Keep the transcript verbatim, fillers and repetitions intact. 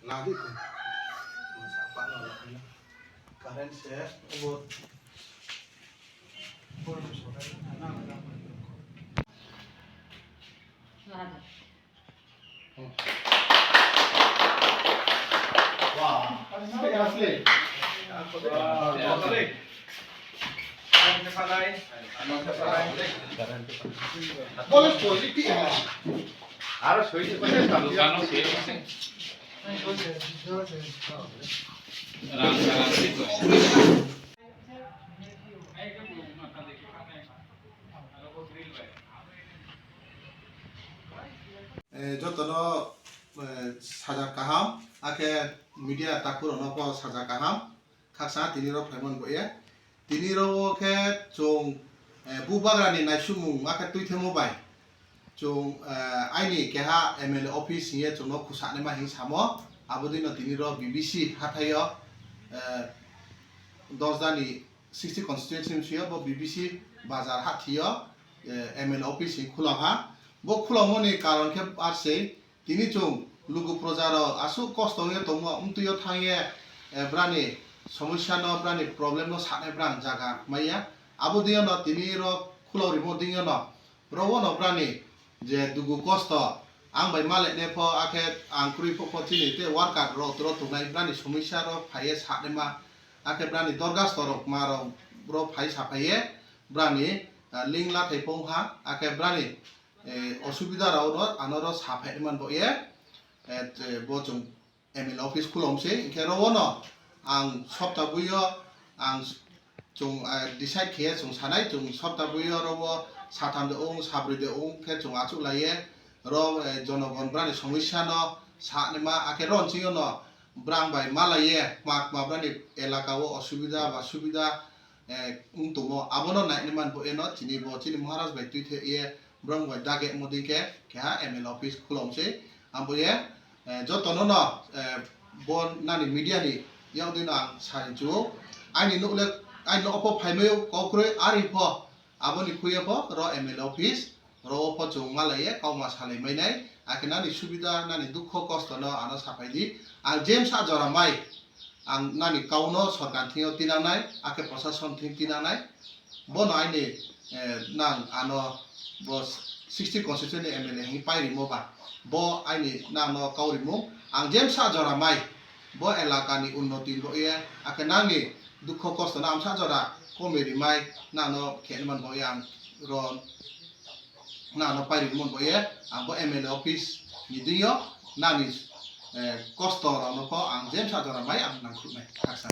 Ladi ko. Masa apa lo? Current se, obo. Aro soi se koi se talu kano se. Rang rang se koi. Eh, jotono, eh, sajak kaham, akhe media takhurokno bo sajak kaham, khaksa tini rok phaimani bo ye. Tini rok khe chwng, eh, bubagrani naisumung akhe twithemo bai chwng, eh, aini keha M L A office hingye chwngno khusani ma hing samo. Abodino tini rok B B C hathaio, eh, Dosdani sixty constituency ni sio bo B B C bazar hathio, eh, M L A office hing khulokha. Bo khulokmani karon khe arsei, tini chwng lugu proja rok aswk kosto wngwi tongmo, amtwio thangye, eh, brani somosya no, brani problem no sanai brang jaga maya. Abo dino tini rok khulok rimo dino, rogo no brani je dugu kosto ang bai malai ne pho, akhe ang kwrwi pho pho chini te worker rok tro tongnai brani somosya rok phaiye sanai ma, akhe brani dorgasto rok ma rok bro phai saphaiye brani, ah, ling lathai pho wngkha, akhe brani, eh, osubida rok no ano ro saphai man bo ye, eh, te bo chwng M L A office khulom se, hinkhe ro wono ang sopta buio ang chwng, eh, decide khe chwng sanai, chwng sopta buio ro bo satham de ong, sabrwi de ong khe chwng achuk laiye, ro, eh, jonogon brani somosya no sanai ma, akhe ro nchingyo no brang bai malaiye, kma kma brani elaka o osubida ba subida, eh, wng tongo, abono nainai man bo eno chini bo chini Maharaj bai twi the ye, borok bai dage modi khe keha M L A office khulom se. Ang bo ye, eh, jotono no, eh, bo nani media ni yak dino ang sai chu, aini nuk le, aini nok pho phai mayo kok kwrwi, ari pho aboni khuye pho ro M L A office ro pho chwng malaiye, kauma salai mainai, akhe nani subida, nani dukho kosto no ano saphai di. Ang jem sa jora mai, ang nani kau no sorkar thing yo tinanai, akhe prosason thing tinanai. Bono aini, eh, nang ano bo sixty constituency ni M L A hing pai rimo ba, bo aini nang no kau rimo. Ang jem sa jora mai, bo elaka ni unnoti bo ye, akhe nangni dukho kosto no ang sa jora komoi rimai, nang no khe man bo ye ang ro nang no pai rimo bo ye, ang bo M L A office ni ding yo nani, eh, kosto rok no pho ang jem sa jora mai ang nang khuk nai khaksa.